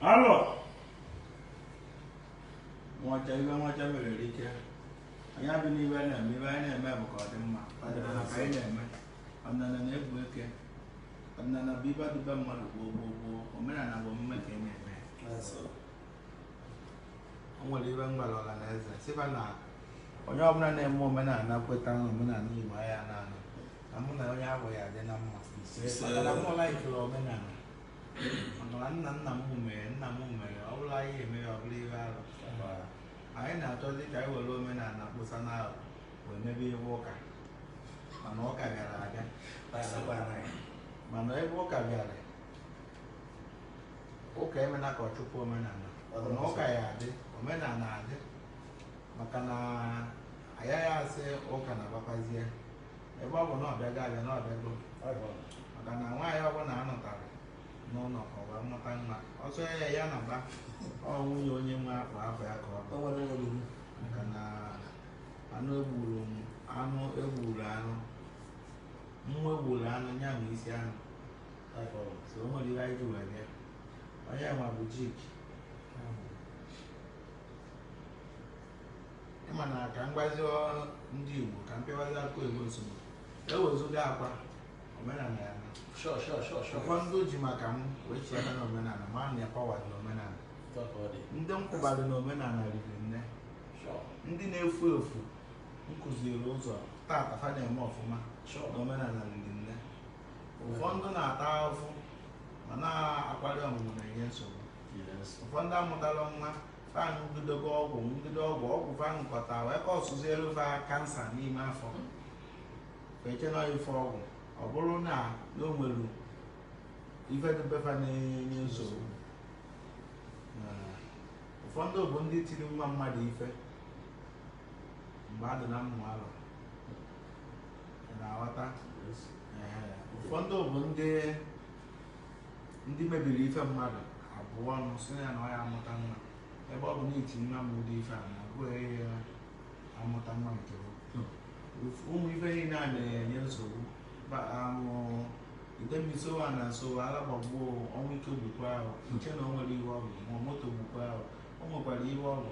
Alọ nwacha ibe nwacha mere ike anyị abụ n'ibe na-eme ibe anyị na-eme bụ ka ọ dị mma. Ọdịnala ka anyị na-eme, ọdịnala na-egbu eke, ọdịnala bụ ibe dịbe mmadụ gboo gboo gboo. Omenala bụ omume ka ị na-eme. O nwere ibe m gwara ọha na eze sịba na onye ọbụla na-eme omenala kweta na omenala Igbo anya na-anụ na mụ na onye ahụ ya adị na mma, maka na mụ laikiri omenala, maka na nna nna m mere, nna m mere. Ọ bụla anyị eme ya, ọ bụla ihe arụ anyị na-achọzi ka anyị were omenala kpụsa na wee mebe ihe ụka. Mana ụka bịara abịa, mana ebe ụka bịara, ụka emena ka ọ chụpụ omenala. Mana ụka ya adị, omenala adị, maka na agaghị asị ụka na-agbakwazie ebe ọ bụ na ọbịago abịa na ọbịago, maka na nwaanyị ọbụla anọtara n'ụlọ ka ọ wee mụta nwa ọsọ ya ya na ba ọ nwunye onye nwe akpa afọ ya ka ọ bụ, maka na anụ egburu m, anụ egburu anụ mmụọ egburu anụ nya nwe isi anụ. So o nwere ihe anyị ji wee bịa. Onye nwa bụ jik ịma na ka mgbazi ndị Igbo ka mpịawazi aka oyibo nsogbu ewezuga akwa omenala ya na ụfọdụ ji maka m wee chie na omenala ma na ya pawa dị omenala. Ndị nkwụbara na omenala riri nne, ndị na-efu efu nkụziri ụzọ tata fa na-eme ọfụma na omenala riri nne. Ụfọdụ na-ata ahụhụ ma na-akwali ọmụmụ na-enye nsogbu. Ụfọdụ amụtala nwa, fa ṅụgidogo ọgwụ, ṅụgide ọgwụ, ọgwụ fa ṅụkọta wee ka ọsụzielu fa cancer n'ime afọ, eche na ife ọgwụ. Ọ bụrụ na o nwere ife dịbefa na-enye nsogbu. Ụfọdụ bụ ndị tiri nwa mmadụ ife mgbe a dị na mmụ alọ. Ị na-aghọta? Ụfọdụ bụ ndị mebiri ife mmadụ abụọ ọnụ si ya na ọ ya amụta nwa, ebe ọ bụ na iti nwa m ụdị ife a na abụghị ya amụta nwa nke ụmụ ife niile a na-enye nsogbu. Idemisowa na nso ala gbagbuo ọnwụ ike gbukwa ahụ nche na o nwere ihe ọ bụ ma moto gbukwa ahụ, o nwekwara ihe ọ bụ.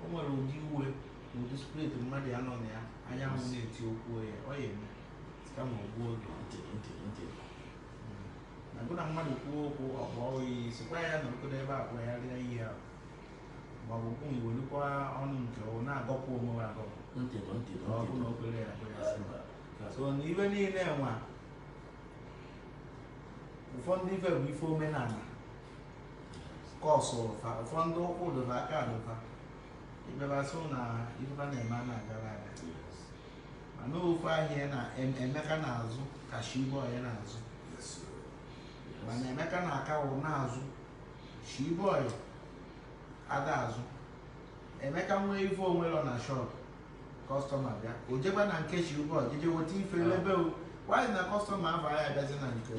O nwere ụdị uwe na ụdị spirit mmadụ ya nọ na ya, anyanwụ na-eti okwu ya, ọ ya eme kama o gbuo oge na gụ na mmadụ kwuo okwu ọkpọ oyi, sikwa ya nọrọkodo ebe a kpọgharịa ihe ahụ, ma ọ bụ kwụ iwelukwa ọnụ nke ọ na-agọpụ onwe ya agọpụ ọ bụ na okpere ya akpọ ya sị. So na ibe niile nwa, ụfọdụ ife bụ ife omenala kọsụ fa, ụfọdụ ụkwụ dụfa, aka dụfa ibebasụ na ife na-eme a na-agara aga. Mana ofu ahịa na Emeka na-azụ ka Shiboi na-azụ, mana Emeka na-akawụ na-azụ, Shiboi ada azụ. Emeka nwee ife onwere na shop, customer bịa, o jekwa na nke Shiboi jeje weta ife lebe o nwaanyị na customer ahụ anyị abịazi na nke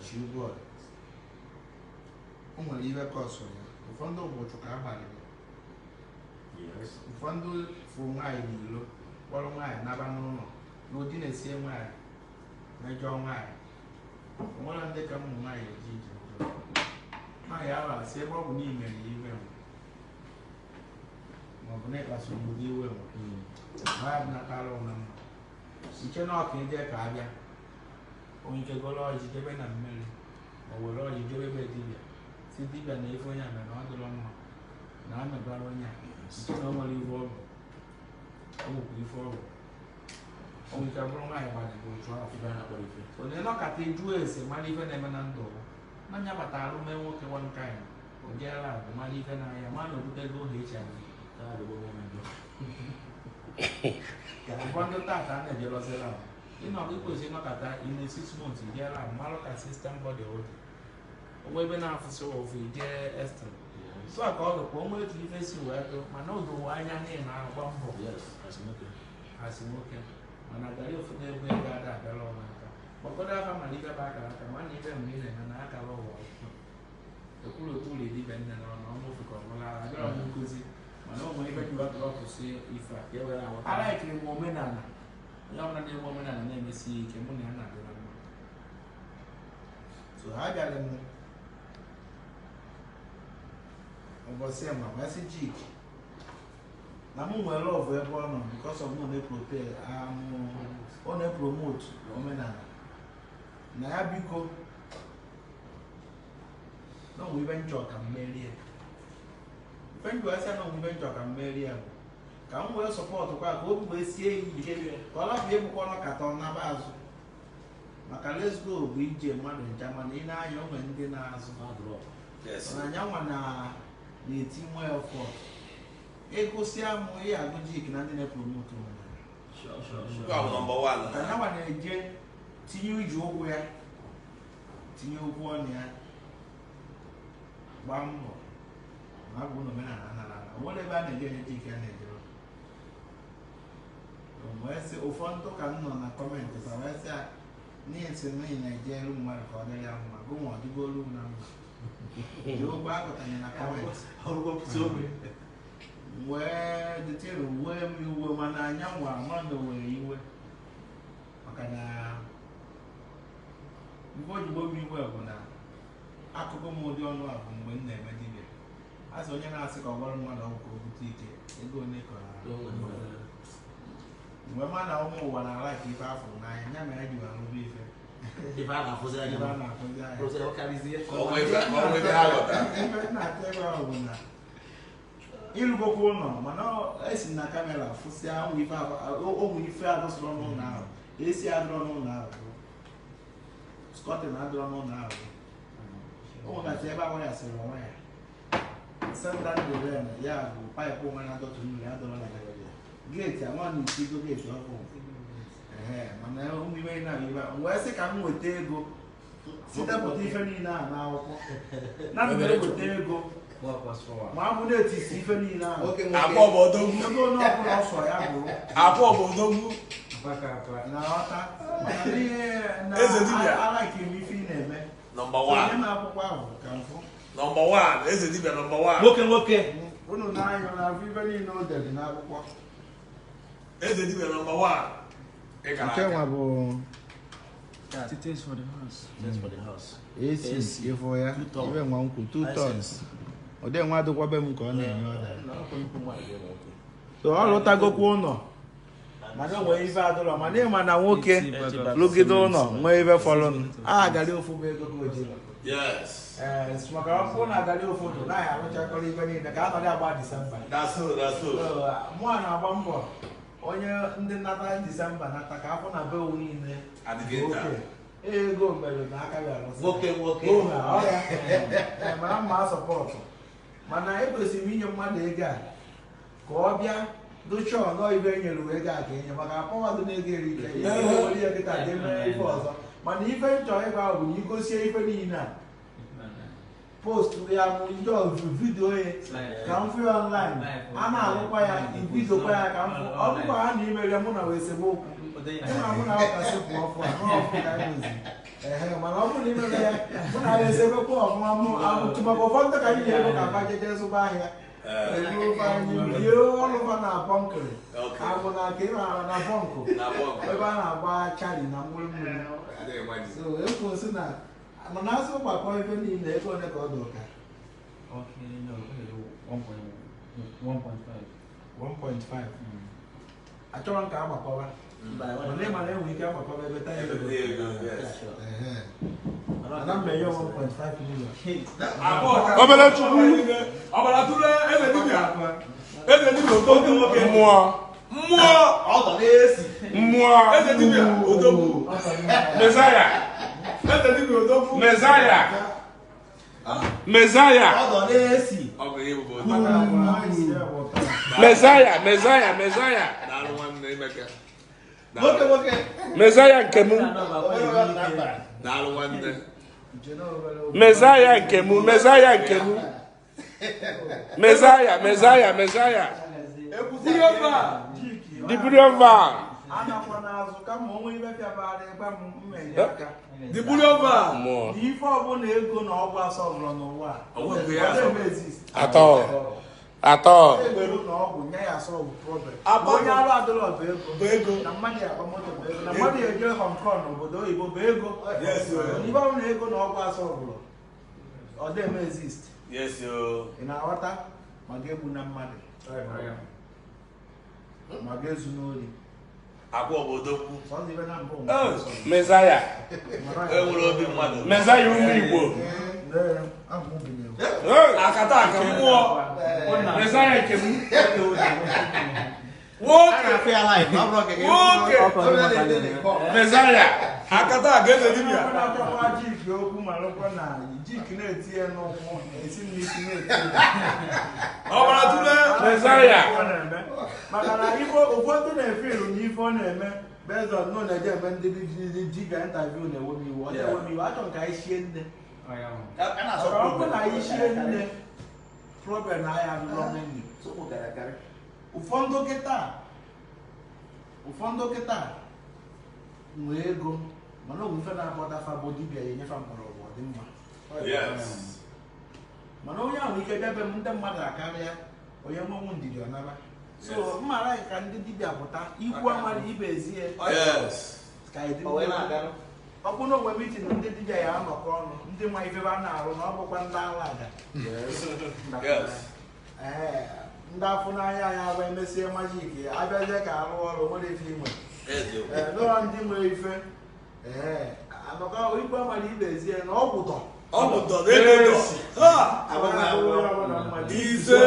Shiboi. O nwere ibe kọsụ ya. Ụfọdụ ụbọchị ka a gbara ya, ụfọdụ fụ nwaanyị n'ilo, kpọrọ nwaanyị naba n'ụlọ n'ụdị na-esie nwaanyị, mejọọ nwaanyị. O nwere ndị ka ụmụ nwaanyị eji ije njọ nwaanyị ahụ asị ebe ọ bụ na imere ya iwe ma ọ bụ na ịkpasu obodo iwe nwaanyị bụ natara ụna mma iche na ọka eje ka abịa onye ike goro ọjị debe na mmiri, ma were ọjị debe ebe dibịa si dibịa na ife onye a mere na ọ dịrọ mma na a mebara onye a iche na o nwere ife ọ bụ, ọ bụkwa ife ọ bụ. O nwere ike bụrụ nwaanyị gbara gị otu ahụ onye nọkata jụọ ese mara ife na-eme na ndụ na nya batara ume nwoke one kind o jeela abụ mara ife na-anya ma na obutego HIV. Ụfọdụ tata a na-ejerozila ịnọ ikwesị ịnọkọta ime 6 months ijeela ahụ marụ ka system body ọ dị onwe ebe na-afụsị ụfụ ijee estin so a ka ọ dịkwa onwe etu ife si wee dụ. Mana o dowo anya n'ihi na agba mbọ asị nwoke, mana garị ụfọdụ ebe ego ada abịala ọnwa aka kpọkọdo afa, mana ife bụ akara aka mana ife mgbe ị na-eme na akara ụwa ekwuru otu ụlọ dibịa nne na ọnụ ọnụ ofe ka ọ bụla abịara m nkụzi. Mana o nwere ife ji wepụsị ife a ka e were aghọta. Alaikiri m omenala. Onye ọbụla na-eme omenala na-emesi ike, mụ na ya na-adị na mma. So ha bịara m ụbọchị ma wee sị Jik na mụ nwere love ebe ọ nọ because of mụ na-eprope ọ na-epromote omenala na ya. Biko, na onwe ibe nchọ ka m merie. Ife njọ asị na onwe ibe nchọ ka m merie bụ ka m wee support kwa, ka obi wee sie ya ike, ka ọ lapụ ịbụkwa ọnọkata ọ naba azụ, maka let's go bụ ije mmadụ ncha. Mana ị na-anya onwe ndị na-azụ mana anyanwa na na-eti nwa effort. Ịgụsịa m ihe agụ Jik na ndị na-epromote omenala. Nke a bụ number one. Ka anyanwa na-eje tinye uju ụkwụ ya, tinye okwu ọnụ ya, gbaa mbọ ma bụ na omenala anara ala. O nwere ebe a na-eje enye Jik ya na-ejere. Wee sị ụfọdụ ka m nọ na comment sa wee sị a n'ihi n'ihi na-ejere mmadụ ka ọ dịrị ya mma, gụ nwa ọdịgolu m na mma ji ụgbọ akụtanye na comment wee detere uwe m iwe. Mana anyanwụ ama na were iwe, maka na mgbe ojigbo m iwe bụ na akụkọ m ụdị ọnụ a bụ mgbe m na-eme dibịa. A sị onye na-asị ka ọ gwara mmadụ ọgwụ ka o bute ike ego ole ka mgbe ma na ụmụ ụwa na-ala ka ife afụrụ n'anya ya mere ji wee rụba ife. Ife a na-afụzi anya. Ife a na-afụzi anya. Rụzi ọ karịzie. Ka ọ nwee ife, ka ọ nwee ife ha ghọtara. Ife m na-atụ ebe ahụ bụ na ịrụgokwa ụlọ, mana esi na camera fụsịa ụmụ ife ụmụ ife adọsịrọ n'ụlọ ahụ, esi adịrọ n'ụlọ ahụ, curtain adịrọ n'ụlọ ahụ, o nwegasị ebe ahụ ya sịrị onwe ya central drain ya bụ pipe onwe na-adọtụ mmiri adọrọ na ya, gate ama na isigo gate ọkụ. Ehe, mana ụmụ ife niile ahụ ife ahụ wee sị ka m nweta ego sitepụta ife niile ahụ n'akwụkwọ na m na-eweta ego ma ọ bụ na-etisi ife niile ahụ. Nwoke nwoke. Akwa bụ odogwu. Ego onye ọbụla ọsọ ya bụrụ. Akwa bụ odogwu. Na-aghọta mana n'ihe na Eze dibịa. Alaiki m ife ị na-eme. Number onye one. m akwụkwọ ahụ ka m fụ. Number one. Eze dibịa number one. Nwoke nwoke. Unu na-anya na-afụ ife niile o dere n'akwụkwọ. Eze dibịa number one. Ị gara Nke aka. nwa bụ Details for the house. That's for the house. AC ịfụ ya. Two tons. Ife nwa nkwụ 2 tons ụdị nwa adịkwabe m ka ọ na-enye ọda. So ọ lụtagokwa ụlọ, mana o nwere ife adụrọ. Mana ịma na nwoke lụgide ụlọ nwee ife fọrọnụ a garị ofu bụ ego ka o jiri. Ee, maka ọ bụrụ na agarị ofu dị naghị arụchakọrọ ife niile ka a nọrọ agba Disemba. That's so, that's so. So, mụ a na-agba mbọ onye ndị nnata Disemba nata ka afọ na be owu niile. Adịghị nta. Oke ego mere na aka ya arụsị. Nwoke nwoke. Oge a, ọ ya. Ee, mana mma support, mana ekwesịrị m inye mmadụ ego a ka ọ bịa dochie ọnọ ibe e nyere uwe ego a ka enye, maka akpọwadụ na ego erike ya were ya kịta jee mee ife ọzọ. Mana ife nchọ ịgwa bụ na igosie ife niile a, post ya mụ ndị ọzọ video ya ka m fụ ya online, a na-alụkwa ya ibidokwa ya ka m fụ. Ọ bụkwa ha na imere mụ na wee sebe okwu mụ na mụ na ọ kasị pụ ọfụ a n'ọfụ ka anyị nwezi. Ehe, mana ọ bụrụ na imere ya mụ na ya esebekwa ọfụma mụ maka ụfọdụ ka anyị na-ego ka fa jeje zụba ahịa ego fa anyị rie ọlụfa na bọnkịrị abụ na ka ị maara na bọnkụ Na bọnkụ. ebe a na-agba chari na mmiri mmiri. Adịghị mma ji. So ekwu sị na mana asị gbakọ ife niile, ego ole ka ọ dị ụka? Okay, no, okay, 1.1.5. 1.5. Achọrọ m ka agbakọba, mana ị mana enwere ike agbakọba ebe taya ego. Ebe ego, yes. Ehe. Mana mmenye 1.5 million. Obere Chukwu. Ọbara tụle eze dibịa. Eze dibịa odogwu nwoke. Mmụọ. Mmụọ. Ọ nọ na-esi. Mmụọ. Eze dibịa odogwu. Mezaya. Eze dibịa odogwu. Mezaya. Mezaya. Ọ nọ na-esi. Ọ bụ ihe bụ odogwu. Mezaya. Mezaya. Mezaya. Daalụ nwanne Emeka. Nwoke nwoke. Mezaya nke m. Obere na mba. Daalụ nwanne. Mezaya nke m. Mezaya nke m. Mezaya. Mezaya. Mezaya. The bullion van. Anakwa n'azụ kama onwe ibe pịabara ịgba m mmenye aka. The bullion van. Mmụọ. Na ife ọbụla ego na ọgwụ asọbụrụ n'ụwa a, Ọ nweghị ya ọ asọ. na-eme exist. Atọ. Atọ. Ego na ọgwụ nye ya solve problem. Onye arụ adịrọ bụ ego. Na mmadụ akpa moto bụ ego. Na mmadụ eje Hong Kong n'obodo oyibo bụ ego. Ibe ọ na ego na ọgwụ asọlvụrụ ọ dị eme exist. Ị na-aghọta ma ga-egbu na mmadụ ma ga-ezu n'ori. Akwa obodo kwu. Mezaya. Enwere obi mmadụ. Mezaya ụmụ Igbo. Akata aka mmụọ. Mezaya nke m. Nwoke. Nwoke. Mezaya. Akata aka eze dibịa. Jiki okwu ma rụkwa na jiki na-etinye n'ụkwụ esi n'isi na-etinye. Ọbara tụle. Mezaya. Maka na ụfọdụ na-efe iru n'ife ọ na-eme based on no na-eje eme ndị dibịa interview na-ewe m iwe. Ọ na-ewe m iwe achọ ka anyị shie nne. Ọ bụ na anyị shie nne problem na anyị adịrọ menu. Ụfọdụ kịta nwee ego mana ogwufe na-akpọta fa bụ dibịa ya enyefa mgbọrọgwụ ọ dị mma. Mana onye ahụ ike bịa be m ndị mmadụ akarịa onye nwenwu ndidi ọ nara. So mmara ka ndị dibịa pụta ikwu amara ibe ezie. Ọ bụ na onwe mitin ndị dibịa ya anọkọ ọnụ ndị nwa ife a na-arụ na ọ bụkwa ndị ala ada. Ee, ndị afọ n'anya ya abụ emesie majik abịazie ka arụ ọrụ nwere ife inwe. Ee, n'ụlọ ndị nwere ife. Ee, anọkọ ikwu amara ibe ezie na ọgwụ dọ. Ọgwụ dọ na ego dọ. Ise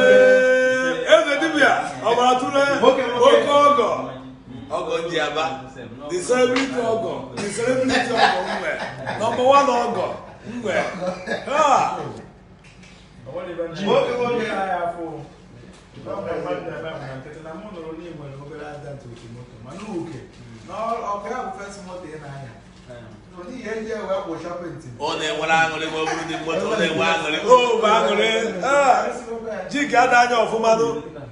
eze dibịa ọbara tụle oke ọgọ. Ọgọ ndị Aba. The celebrity ọgọ. The celebrity ọgọ nwe. Number 1 ọgọ nwe. Ha. Nwoke nwoke na-aya afọ. Na mụ nụrụ n'Igbo na obere aja otu moto mana uke na ọkụ ya bụ first moto ị na-anya. N'ihi eji ewe kwụ shopping. Ọ na-enwere aṅụrị ma ọ bụrụ dị moto ọ na-enwe aṅụrị. O bụ aṅụrị. Jike ada anya ọfụma nụ.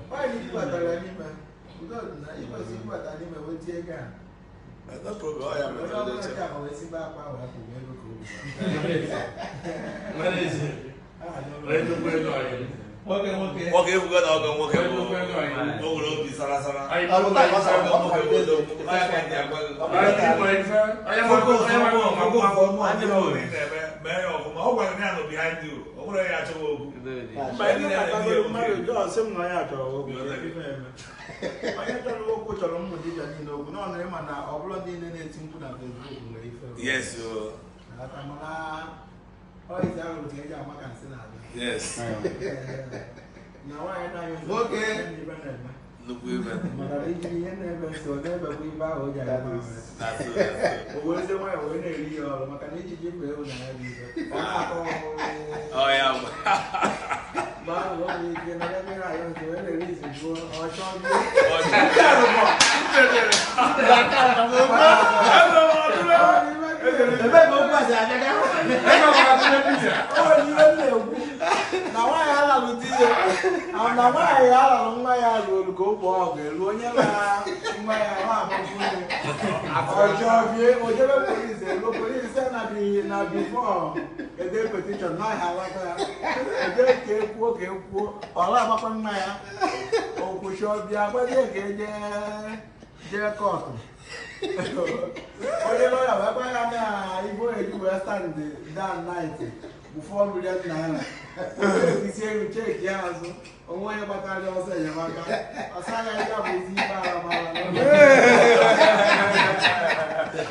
Nwaanyị ibatara n'ime. Udo na ikwesị ịbata n'ime wetie ego a. Onye ọbụla nke a wee sibe akwa wee kwụwa ego ka o bu. Nwoke efugo na ọgọ nwoke bụ o nwere obi sara sara. Mee ya ọfụma. Ọ gwara ya nọ behind you. Ọ bụrụ ya achọghị okwu. Onye chọrọ okwu chọrọ ụmụ dibịa niile okwu na ọ nọrọ ịma na ọ bụrụ ndị niile na-eti mkpu na Facebook nwere ife. Yes. Mana ọ isi ahụ ka eji ama ka nsị na-abịa. Yes. Na nwaanyị na-anyụ Nwoke. Nnukwu ibe. Maka na iji ihe na-ebe nsọ na-ebekwa ibe ahụ o ji aga o werezie nwayọ wee na-eri ya ọrụ maka na ijiji mba ewu na ya bụ ife. Ọ na-atọ Ọ ya bụ. Mgbe ahụ o nwere ike na ebe na-anyụ nsọ wee na-eri izugbo ọ chọọ gị. Ebe ka okwu a si abịa. O nwere ihe m na-ekwu na nwaanyị alalụ di ya na nwaanyị alalụ nwa ya lụrụ ka o kpọọ ọgụ elu onye na nwa ya nwa agbagbu ọjọọ bie ojebe polisi elu polisi na na bifo ede petition na ahịa alata ya eje ka ekwuo ka ekwuo ọla agbakwa nwa ya okwuchi ọbịa gbazie ka eje jee kọtụ. Onye lọya wee gwa ya na igbo eji wee stand down night bụ 4 million naira. Isi elu cheki ya azụ onwe onye gbakarị ọsọ enyemaka ọsọ anya ya bụ isi ikpe ala mara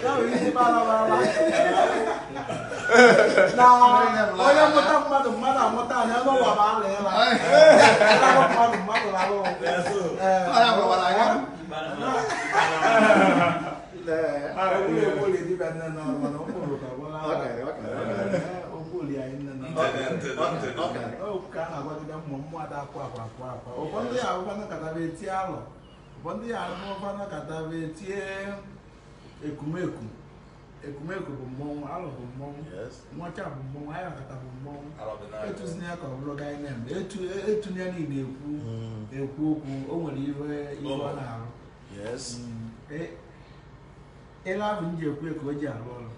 ya bụ isi ikpe ala mara na onye mụta mmadụ mmadụ amụta anya n'ụwa bụ ala ịla mmadụ mmadụ na-alụ. Ụfọdụ ya ahụkwanụ kataba etie alọ, ụfọdụ ya ahụkwanụ kataba etie ekumeku. Ekumeku bụ mmọnwụ, alọ bụ mmọnwụ, nwacha bụ mmọnwụ, ayọ kata bụ mmọnwụ. Etuzina ya ka ọ bụrụ gainem, etunye niile ekwu okwu, o nwere ihe ọ na-arụ. Ele ahụ m ji ekwu ka o ji arụ ọrụ.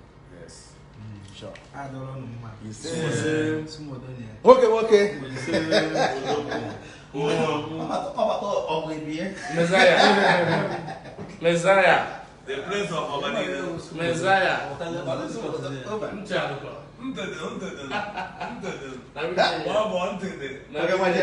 Sure. Adọrọ unu mma. Ise. Sụmodonia. Nwoke nwoke. Ọbata ọgụ ebie. Messiah. Messiah. The prince of Ọbanire. Messiah. Over. Ntị adịkwa. Ntịdị, ntịdị, ntịdị. Na Ọ bụ ntịdị. Na Nwoke nwaanyị.